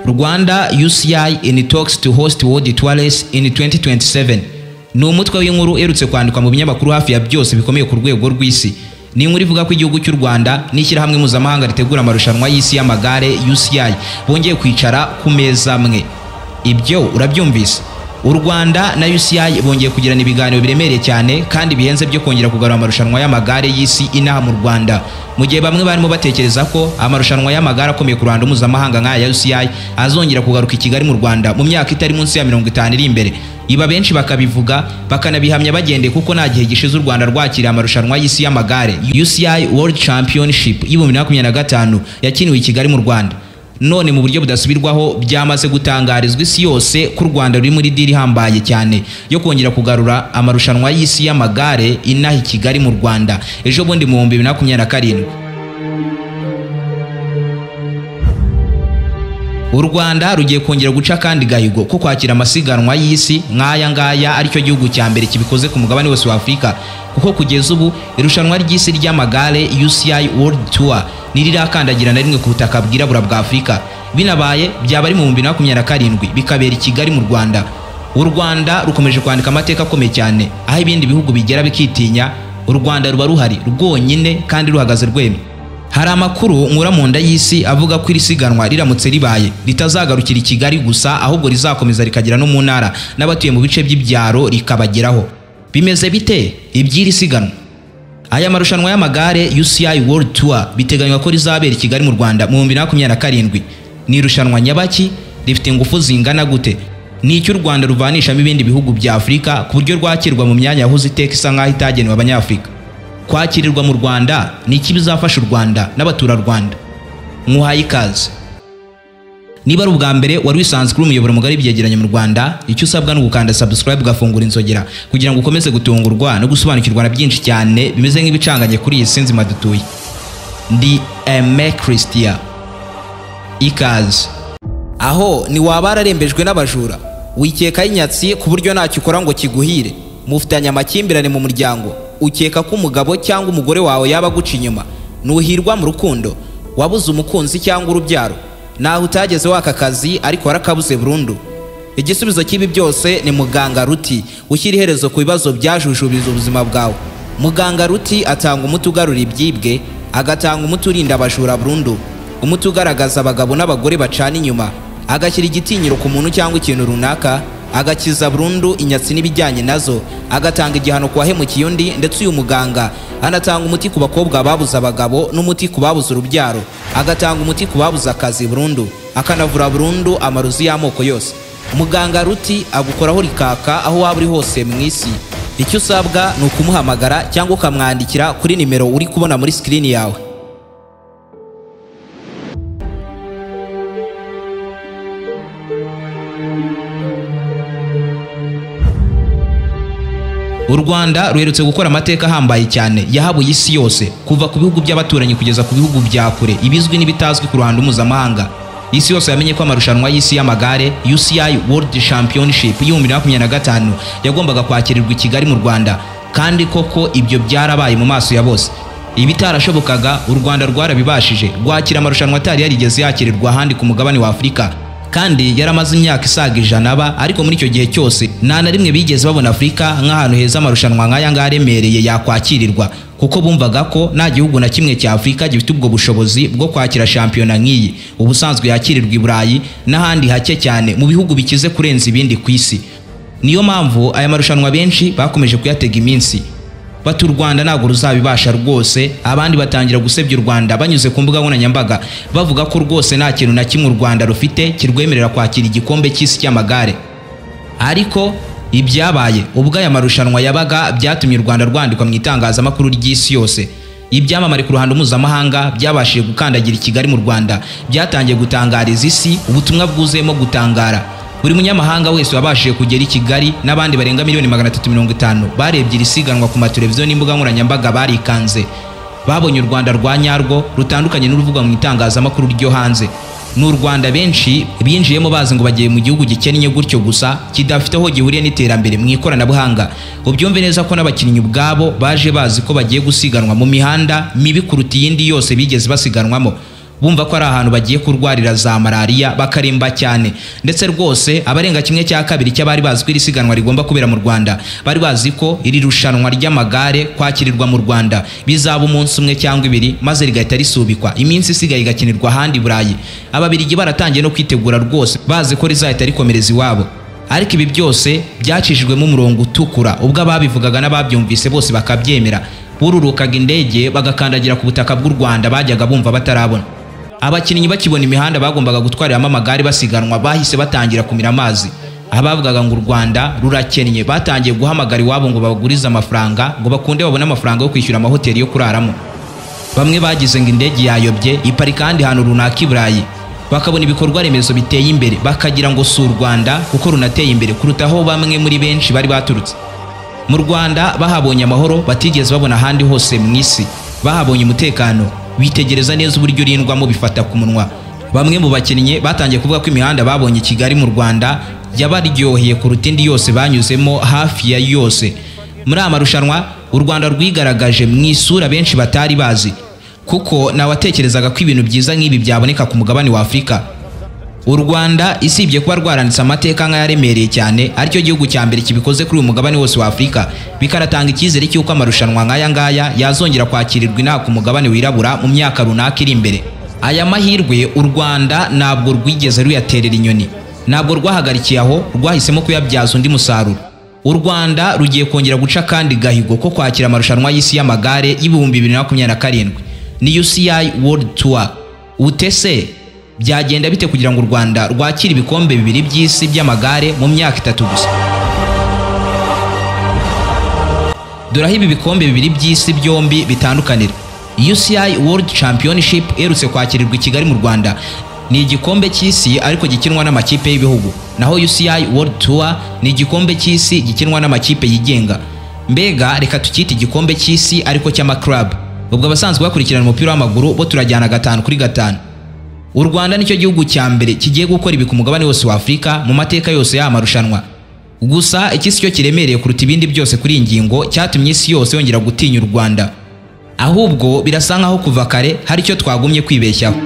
Rwanda UCI in talks to host World Tour Race in 2027 ni umutwe w'inkuru iherutse kwandikwa mu binyamakuru hafi ya byose bikomeye ku rwego rw'isi. Ni inkuru ivuga ko igihugu cy'u Rwanda n'ishyirahamwe mpuzamahanga ritegura amarushanwa y'isi y'amagare UCI bongeye kwicara ku meza amwe. Ibyo urabyumvise? U Rwanda na UCI bongeye kugirana ibiganiro biremereye cyane kandi bihenze byo kongera kugarura amarushanwa y'amagare y'isi inaha mu Rwanda. Mu gihe bamwe barimo batekereza ko amarushanwa y'amagare akomeye ku ruhando mpuzamahanga nk'aya UCI azongera kugaruka i Kigali mu Rwanda mu myaka itari munsi ya 50 iri imbere. Iba benshi bakabivuga bakanabihamya bagendeye kuko nta gihe gishize u Rwanda rwakiriye amarushanwa y'isi y'amagare UCI World Championship y'2025 yakiniwe i Kigali mu Rwanda. None mu buryo budasubirwaho byamaze gutangarizwa isi yose ko u Rwanda ruri muri deal ihambaye cyane yo kongera kugarura amarushanwa y'isi y'amagare inaha i Kigali mu Rwanda ejo bundi mu 2027. U Rwanda rugiye kongera guca kandi gahigo ko kwakira amasiganwa y'isi nk'aya ngaya aricyo gihugu cya mbere kibikoze ku mugabane wose wa Afurika, kuko kugeza ubu irushanwa ry'isi ry'amagare UCI World Tour ntirirakandagira na rimwe ku butaka bwirabura bwa Afurika. Binabaye byaba ari mu 2027 bikabera i Kigali mu Rwanda. U Rwanda rukomeje kwandika amateka akomeye cyane aho ibindi bihugu bigera bikitinya, u Rwanda ruba ruhari rwonyine kandi ruhagaze rwemye. Hari amakuru nkura mu nda y'isi avuga ko iri siganwa riramutse ribaye ritazagarukira i Kigali gusa, ahubwo rizakomeza rikagera no mu ntara n'abatuye mu bice by'ibyaro rikabageraho. Bimeze bite iby'iri siganwa? Aya marushanwa y'amagare UCI World Tour biteganywa ko rizabera i Kigali mu Rwanda mu 2027. Ni irushanwa nyabaki rifite ingufu zingana gute? Ni icyo u Rwanda ruvanishamo ibindi bihugu bya Afurika ku buryo rwakirwa mu myanya yahoze iteka isa nk'aho itagenewe Abanyafurika. Kwakirirwa mu Rwanda ni iki bizafasha u Rwanda n'abaturarwanda? Nkuhaye ikaze. Niba ari ubwa mbere wari wisanzwe kuri umuyoboro mugari byegeranye mu Rwanda, icyo usabwa ni ugukanda subscribe ugafungura inzogera kugira ngo ukomeze gutungurwa no gusobanukirwa na byinshi cyane bimeze nk'ibicanganye kuri iyi si nzima dutuye. Ndi Aime Christian. Ikaze. Aho ni waba wararembejwe n'abajura, wikeka inyatsi ku buryo ntacyo ukora ngo kiguhire, mufitanye amakimbirane mu muryango, ukeka ko umugabo cyangwa umugore wawe yaba aguca inyuma, nuhirwa mu rukundo, wabuze umukunzi cyangwa urubyaro, naho utageze waka kazi ariko warakabuze burundu. Igisubizo cy'ibi byose ni Muganga Ruti ushyira iherezo ku bibazo byajujubiza ubuzima bwawe. Muganga Ruti atanga umuti ugarura ibyibwe, agatanga umuti urinda abajura burundu, umuti ugaragaza abagabo n'abagore bacana inyuma, agashyira igitinyiro ku muntu cyangwa ikintu runaka, agakiza burundu inyatsi n'ibijyanye nazo, agatanga igihano ku wahemukiye undi. Ndetse uyu muganga anatanga umuti ku bakobwa babuze abagabo n'umuti ku babuze urubyaro, agatanga umuti ku babuze akazi burundu, akanavura burundu amarozi y'amoko yose. Muganga Ruti agukoraho rikaka aho waba uri hose mu isi. Icyo usabwa ni ukumuhamagara cyangwa ukamwandikira kuri nimero uri kubona muri screen yawe. U Rwanda ruherutse gukora amateka ahambaye cyane yahabuye isi yose, kuva ku bihugu by'abaturanyi kugeza ku bihugu bya kure, ibizwi n'ibitazwi ku ruhando mpuzamahanga. Isi yose yamenye ko amarushanwa y'isi y'amagare UCI World Championship y'2025 yagombaga kwakirirwa i Kigali mu Rwanda, kandi koko ibyo byarabaye mu maso ya bose. Ibitarashobokaga u Rwanda rwarabibashije, rwakira amarushanwa atari yarigeze yakirirwa ahandi ku mugabane wa Afurika, kandi yaramaze imyaka isaga 100 aba, ariko muri icyo gihe cyose nta na rimwe bigeze babona Afurika nk'ahantu heza amarushanwa nk'aya ngaya aremereye yakwakirirwa, kuko bumvaga ko nta gihugu na kimwe cya Afurika gifite ubwo bushobozi bwo kwakira shampiyona nk'iyi ubusanzwe yakirirwa i Burayi n'ahandi hake cyane mu bihugu bikize kurenza ibindi ku isi. Niyo mpamvu aya marushanwa benshi bakomeje kuyatega iminsi bati u Rwanda ntabwo ruzabibasha rwose. Abandi batangira gusebya u Rwanda banyuze ku mbuga nkoranyambaga bavuga ko rwose nta kintu na kimwe u Rwanda rufite kirwemerera kwakira igikombe cy'isi cy'amagare. Ariko ibyabaye ubwo aya marushanwa yabaga byatumye u Rwanda rwandikwa mu itangazamakuru ry'isi yose. Ibyamamare ku ruhando mpuzamahanga byabashije gukandagira i Kigali mu Rwanda byatangiye gutangariza isi ubutumwa bwuzuyemo gutangara. Buri munyamahanga wese wabashije kugera i Kigali n'abandi barenga miliyoni 350 barebye iri siganwa ku mateleviziyo n'imbuga nkoranyambaga barikanze. Babonye u Rwanda rwa nyarwo rutandukanye n'uruvugwa mu itangazamakuru ryo hanze. Ni u Rwanda benshi binjiyemo bazi ngo bagiye mu gihugu gikennye gutyo gusa kidafite aho gihuriye n'iterambere mu ikoranabuhanga. Ubyumve neza ko n'abakinnyi ubwabo baje bazi ko bagiye gusiganwa mu mihanda mibi kuruta iyindi yose bigeze basiganwamo. Bumva ko ari ahantu bagiye kurwarira za malariya bakaremba cyane. Ndetse rwose abarenga 1/2 cy'abari bazi ko iri siganwa rigomba kubera mu Rwanda bari bazi ko iri rushanwa ry'amagare kwakirirwa mu Rwanda bizaba umunsi umwe cyangwa ibiri, maze rigahita risubikwa, iminsi isigaye igakinirwa ahandi Burayi. Ababirigi baratangiye no kwitegura rwose, bazi ko rizahita rikomereza iwabo. Ariko ibi byose byacishijwemo umurongo utukura, ubwo ababivugaga n'ababyumvise bose bakabyemera. Bururukaga indege bagakandagira ku butaka bw'u Rwanda bajyaga bumva batarabona. Abakinnyi bakibona imihanda bagombaga gutwariramo amagare basiganwa bahise batangira kumira amazi. Abavugaga ngo u Rwanda rurakennye batangiye guhamagara iwabo ngo babagurize amafaranga, ngo bakunde babone amafaranga yo kwishyura amahoteli yo kuraramo. Bamwe bagize ngo indege yayobye iparika ahandi hantu runaka i Burayi, bakabona ibikorwa remezo biteye imbere bakagira ngo si u Rwanda kuko runateye imbere kurutaho bamwe muri benshi bari baturutse. Mu Rwanda bahabonye amahoro batigeze babona ahandi hose mu isi, bahabonye umutekano, bitegereza neza uburyo urindwamo bifata ku munwa. Bamwe mu bakinnyi batangiye kuvuga ko imihanda babonye i Kigali mu Rwanda yabaryoheye kuruta indi yose banyuzemo hafi ya yose. Muri aya marushanwa u Rwanda rwigaragaje mu isura benshi batari bazi, kuko nawatekerezaga ko ibintu byiza nk'ibi byaboneka ku mugabane wa Afurika. U Rwanda isibye kuba rwaranditse amateka nk'ayaremereye cyane, aricyo gihugu cya mbere kibikoze kuri uyu mugabane wose wa Afurika, bikaratanga icyizere cy'uko amarushanwa nk'aya ngaya yazongera kwakirirwa inaha ku mugabane wirabura mu myaka runaka iri imbere. Aya mahirwe u Rwanda ntabwo rwigeze ruyaterera inyoni, ntabwo rwahagarikiye aho, rwahisemo kuyabyaza undi musaruro. U Rwanda rugiye kongera guca kandi gahigo ko kwakira amarushanwa y'isi y'amagare y'2027 ni UCI World Tour. Utese byagenda bite kugira ngo u Rwanda rwakire ibikombe bibiri by'isi by'amagare mu myaka 3 gusa? Dore aho ibi bikombe bibiri by'isi byombi bitandukanira. UCI World Championship iherutse kwakirirwa i Kigali mu Rwanda ni igikombe cy'isi ariko gikinwa n'amakipe y'ibihugu, naho UCI World Tour ni igikombe cy'isi gikinwa n'amakipe yigenga. Mbega reka tukite igikombe cy'isi ariko cy'amaklub. Ubwo abasanzwe bakurikirana umupira w'amaguru bo turajyana 5 kuri 5. U Rwanda nicyo gihugu cya mbere kigiye gukora ibi ku mugabane wose wa Afurika mu mateka yose y'aya marushanwa. Gusa iki si cyo kiremereye kuruta ibindi byose kuri iyi ngingo cyatumye isi yose yongera gutinya u Rwanda. Ahubwo birasa nkaho kuva kare hari icyo twagumye kwibeshyaho.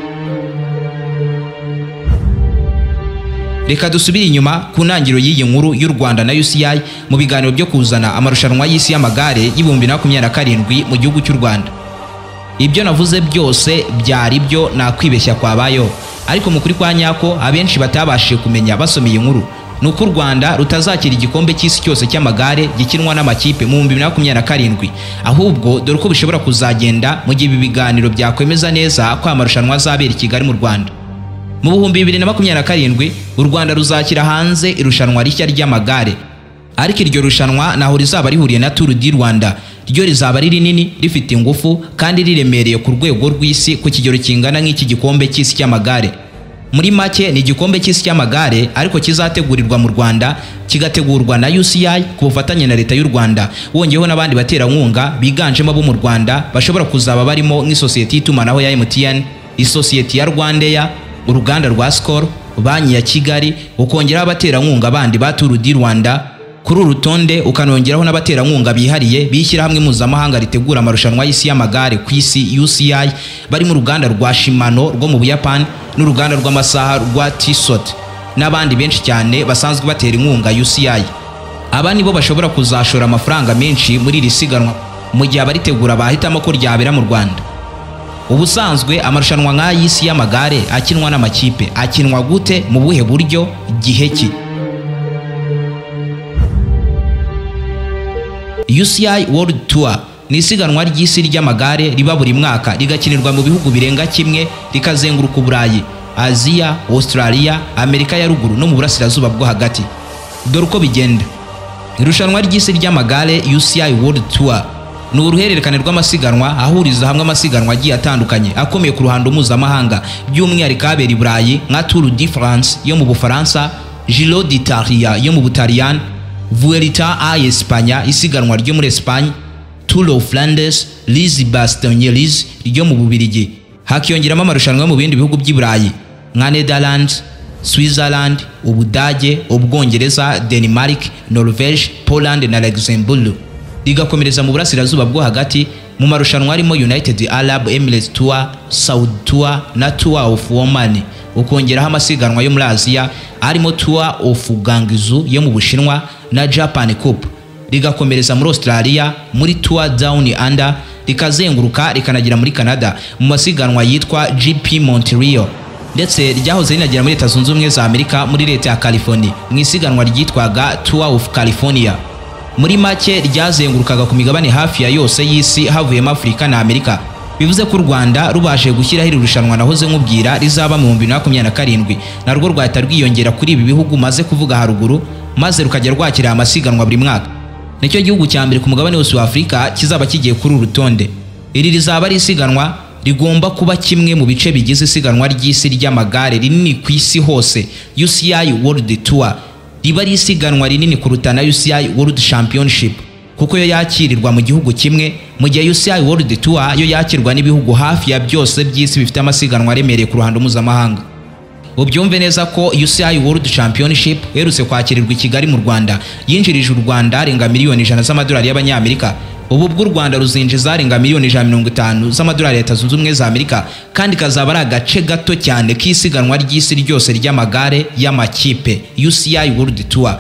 Reka dusubire inyuma ku ntangiriro y'iyi nkuru y'u Rwanda na UCI mu biganiro byo kuzana amarushanwa y'isi y'amagare y'2027 mu gihugu cy'u Rwanda. Ibyo navuze byose byari byo nakwibeshya kwabayeho, ariko mu kuri kwa nyako abenshi batabashije kumenya basomeye inkuru nuko u Rwanda rutazakira igikombe cy'isi cyose cy'amagare gikinwa n'amakipe mu 2027, ahubwo dore uko bishobora kuzagenda mu gihe ibi biganiro byakwemeza neza ko amarushanwa azabera i Kigali mu Rwanda. Mu 2027 u Rwanda ruzakira hanze irushanwa rishya ry'amagare, ariko iryo rushanwa naho rizaba rihuriye na Tour du Rwanda, ryo rizaba ari rinini rifite ingufu kandi riremereye ku rwego rw'isi ku kigero kingana nk'iki gikombe cy'isi cy'amagare. Muri make ni igikombe cy'isi cy'amagare ariko kizategurirwa mu Rwanda, kigategurwa na UCI ku bufatanye na leta y'u Rwanda, wongeyeho n'abandi baterankunga biganjemo abo mu Rwanda bashobora kuzaba barimo nk'isosiyete y'itumanaho ya MTN, isosiyete ya Rwandair, uruganda rwa Skol, banki ya Kigali, ukongeraho abaterankunga bandi ba Tour du Rwanda. Kuri uru rutonde ukanongeraho n'abaterankunga bihariye bishyirahamwe mpuzamahanga ritegura amarushanwa y'isi y'amagare ku isi UCI, bari mu ruganda rwa Shimano rwo mu Buyapani n'uruganda rw'amasaha rwa Tissot n'abandi benshi cyane basanzwe batera inkunga UCI. Aba nibo bashobora kuzashora amafaranga menshi muri iri siganwa mu gihe abaritegura bahitamo ko ryabera mu Rwanda. Ubusanzwe amarushanwa nk'ay'isi y'amagare akinwa n'amakipe akinwa gute, mu buhe buryo, gihe ki? UCI World Tour ni isiganwa ry'isi ry'amagare riba buri mwaka rigakinirwa mu bihugu birenga kimwe, rikazenguruka Uburayi, Aziya, Australia, Amerika ya ruguru no mu burasirazuba bwo hagati. Dore uko bigenda. Irushanwa ry'isi ry'amagare UCI World Tour ni uruhererekane rw'amasiganwa ahuriza hamwe amasiganwa agiye atandukanye akomeye ku ruhando mpuzamahanga, by'umwihariko abera i Burayi nka Tour de France yo mu Bufaransa, Giro d'Italia yo mu Butaliyani, Vuelta a España isiganwa ryo muri Espagne, Tour of Flanders, Liège-Bastogne-Liège ryo mu Bubiligi. Hakiyongeramo amarushanwa mu bindi bihugu by'i Burayi nka Netherlands, Switzerland, Ubudage, Ubwongereza, Denmark, Norvège, Poland na Luxembourg. Rigakomereza mu burasirazuba bwo hagati mu marushanwa arimo United Arab Emirates Tour, Saudi Tour na Tour of Oman, ukongeraho amasiganwa yo muri Aziya arimo Tour of Guangzhou yo mu Bushinwa na Japan Cup, rigakomereza muri Australia muri Tour Down Under, rikazenguruka rikanagera muri Canada mu masiganwa yitwa GP Montreal, ndetse ryahoze rinagera muri Leta Zunze Ubumwe za Amerika muri leta ya California mu isiganwa ryitwaga Tour of California. Muri make ryazengurukaga ku migabane hafi ya yose y'isi havuyemo Afurika na Amerika. Bivuze ko u Rwanda rubashe gushyiraho iri rushanwa nahoze nkubwira rizaba mu 2027, narwo rwahita rwiyongera kuri ibi bihugu maze kuvuga haruguru, maze rukajya rwakira amasiganwa buri mwaka. Nicyo gihugu cya mbere ku mugabane wose wa Afurika kizaba kigiye kuri uru rutonde. Iri rizaba ari isiganwa rigomba kuba kimwe mu bice bigize isiganwa ry'isi ry'amagare rinini ku isi hose, UCI World Tour. Riba ari isiganwa rinini kuruta na UCI World Championship, kuko yo yakirirwa mu gihugu kimwe, mu gihe UCI World Tour yo yakirwa n'ibihugu hafi ya byose by'isi bifite amasiganwa aremereye ku ruhando mpuzamahanga. Ubyumve neza ko UCI World Championship iherutse kwakirirwa i Kigali mu Rwanda yinjirije u Rwanda arenga miliyoni 100 z'amadolari y'abanyamerika. Ubu bw'u Rwanda ruzinjiza arenga miliyoni 150 z'amadolari ya Leta Zunze Ubumwe za Amerika, kandi kazaba ari agace gato cyane k'isiganwa ry'isi ryose ry'amagare y'amakipe UCI World Tour.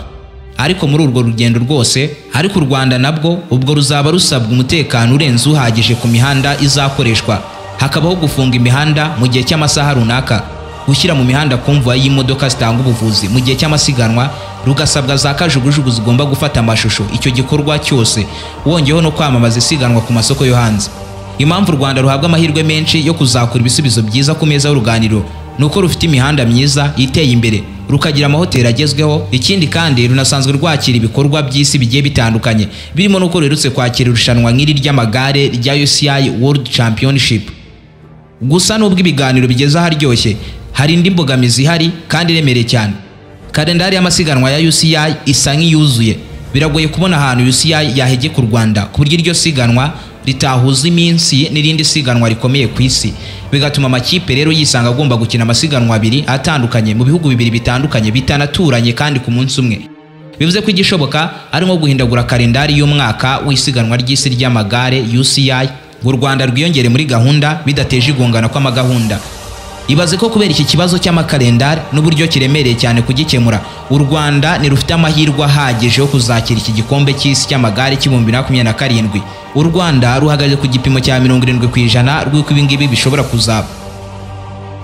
Ariko muri urwo rugendo rwose, ariko u Rwanda nabwo ubwo ruzaba rusabwa umutekano urenze uhagije ku mihanda izakoreshwa, hakabaho gufunga imihanda mu gihe cy'amasaha runaka, gushyira mu mihanda konvoyi y'imodoka zitanga ubuvuzi mu gihe cy'amasiganwa, rugasabwa za kajugujugu zigomba gufata amashusho icyo gikorwa cyose, wongeyeho no kwamamaza isiganwa ku masoko yo hanze. Impamvu u Rwanda ruhabwa amahirwe menshi yo kuzakura ibisubizo byiza ku meza y'uruganiriro ni uko rufite imihanda myiza iteye imbere, rukagira amahoteli agezweho, ikindi kandi runasanzwe rwakira ibikorwa by'isi bigiye bitandukanye, birimo n'uko ruherutse kwakira irushanwa nk'iri ry'amagare rya UCI World Championship. Gusa nubwo ibiganiro bigeze aharyoshye, hari indi mbogamizi ihari kandi iremereye cyane. Kalendari y'amasiganwa ya UCI isa nk'iyuzuye. Biragoye kubona ahantu UCI yahegeka u Rwanda ku buryo iryo siganwa ritahuza iminsi n'irindi siganwa rikomeye ku isi, bigatuma amakipe rero yisanga agomba gukina amasiganwa abiri atandukanye mu bihugu bibiri bitandukanye bitanaturanye kandi ku munsi umwe. Bivuze ko igishoboka ari nko guhindagura kalendari y'umwaka w'isiganwa ry'isi ry'amagare UCI ngo u Rwanda rwiyongere muri gahunda bidateje igongana kw'amagahunda. Ibaze ko kubera iki kibazo cy'amakalendari n'uburyo kiremereye cyane kugikemura, u Rwanda ntirufite amahirwe ahagije yo kuzakira iki gikombe cy'isi cy'amagare cy'ibihumbi 2027. U Rwanda ruhagaze ku gipimo cya 70% rw'uko ibi ngibi bishobora kuzaba.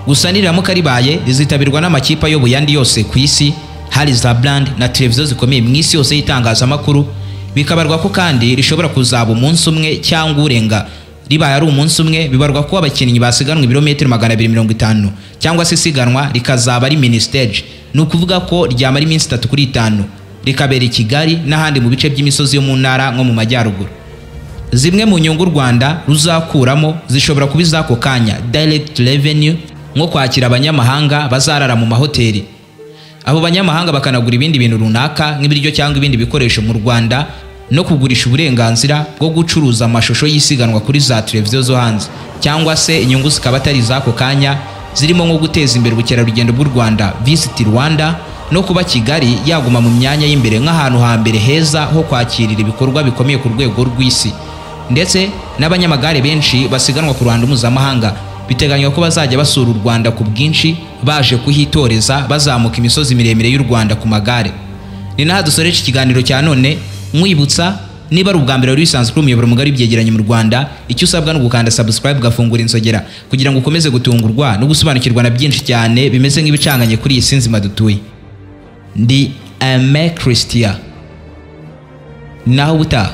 Gusa niriramuka ribaye, rizitabirwa n'amakipe ayoboye andi yose ku isi, hari za brand na televiziyo zikomeye mu isi yose y'itangazamakuru. Bikabarwa ko kandi rishobora kuzaba umunsi umwe cyangwa urenga. Ribaye ari umunsi umwe, bibarwa ko abakinnyi basiganwa ibirometero 250, cyangwa se isiganwa rikazaba ari mini stage, ni ukuvuga ko ryamara iminsi 3 kuri 5, rikabera i Kigali n'ahandi mu bice by'imisozi yo mu ntara nko mu majyaruguru. Zimwe mu nyungu u Rwanda ruzakuramo zishobora kuba iz'ako kanya, direct revenue, nko kwakira abanyamahanga bazarara mu mahoteli, abo banyamahanga bakanagura ibindi bintu runaka nk'ibiryo cyangwa ibindi bikoresho mu Rwanda, no kugurisha uburenganzira bwo gucuruza amashusho y'isiganwa kuri za televiziyo zo hanze, cyangwa se inyungu zikaba atari iz'ako kanya zirimo nko guteza imbere ubukerarugendo bw'u Rwanda, Visit Rwanda, no kuba Kigali yaguma mu myanya y'imbere nk'ahantu hambere heza ho kwakirira ibikorwa bikomeye ku rwego rw'isi. Ndetse n'abanyamagare benshi basiganwa ku ruhando mpuzamahanga biteganywa ko bazajya basura u Rwanda ku bwinshi, baje kuhitoreza bazamuka imisozi miremire y'u Rwanda ku magare. Ni naha dusoreje ikiganiro cya none, nkwibutsa niba ari ubwa mbere wari wisanzwe kuri umuyoboro mugari w'ibyegeranyo mu Rwanda, icyo usabwa ni ugukanda subscribe ugafungura inzogera kugira ngo ukomeze gutungurwa no gusobanukirwa na byinshi cyane bimeze nk'ibicanganye kuri iyi si nzima dutuye. Ndi Aime Christian, naho ubutaha.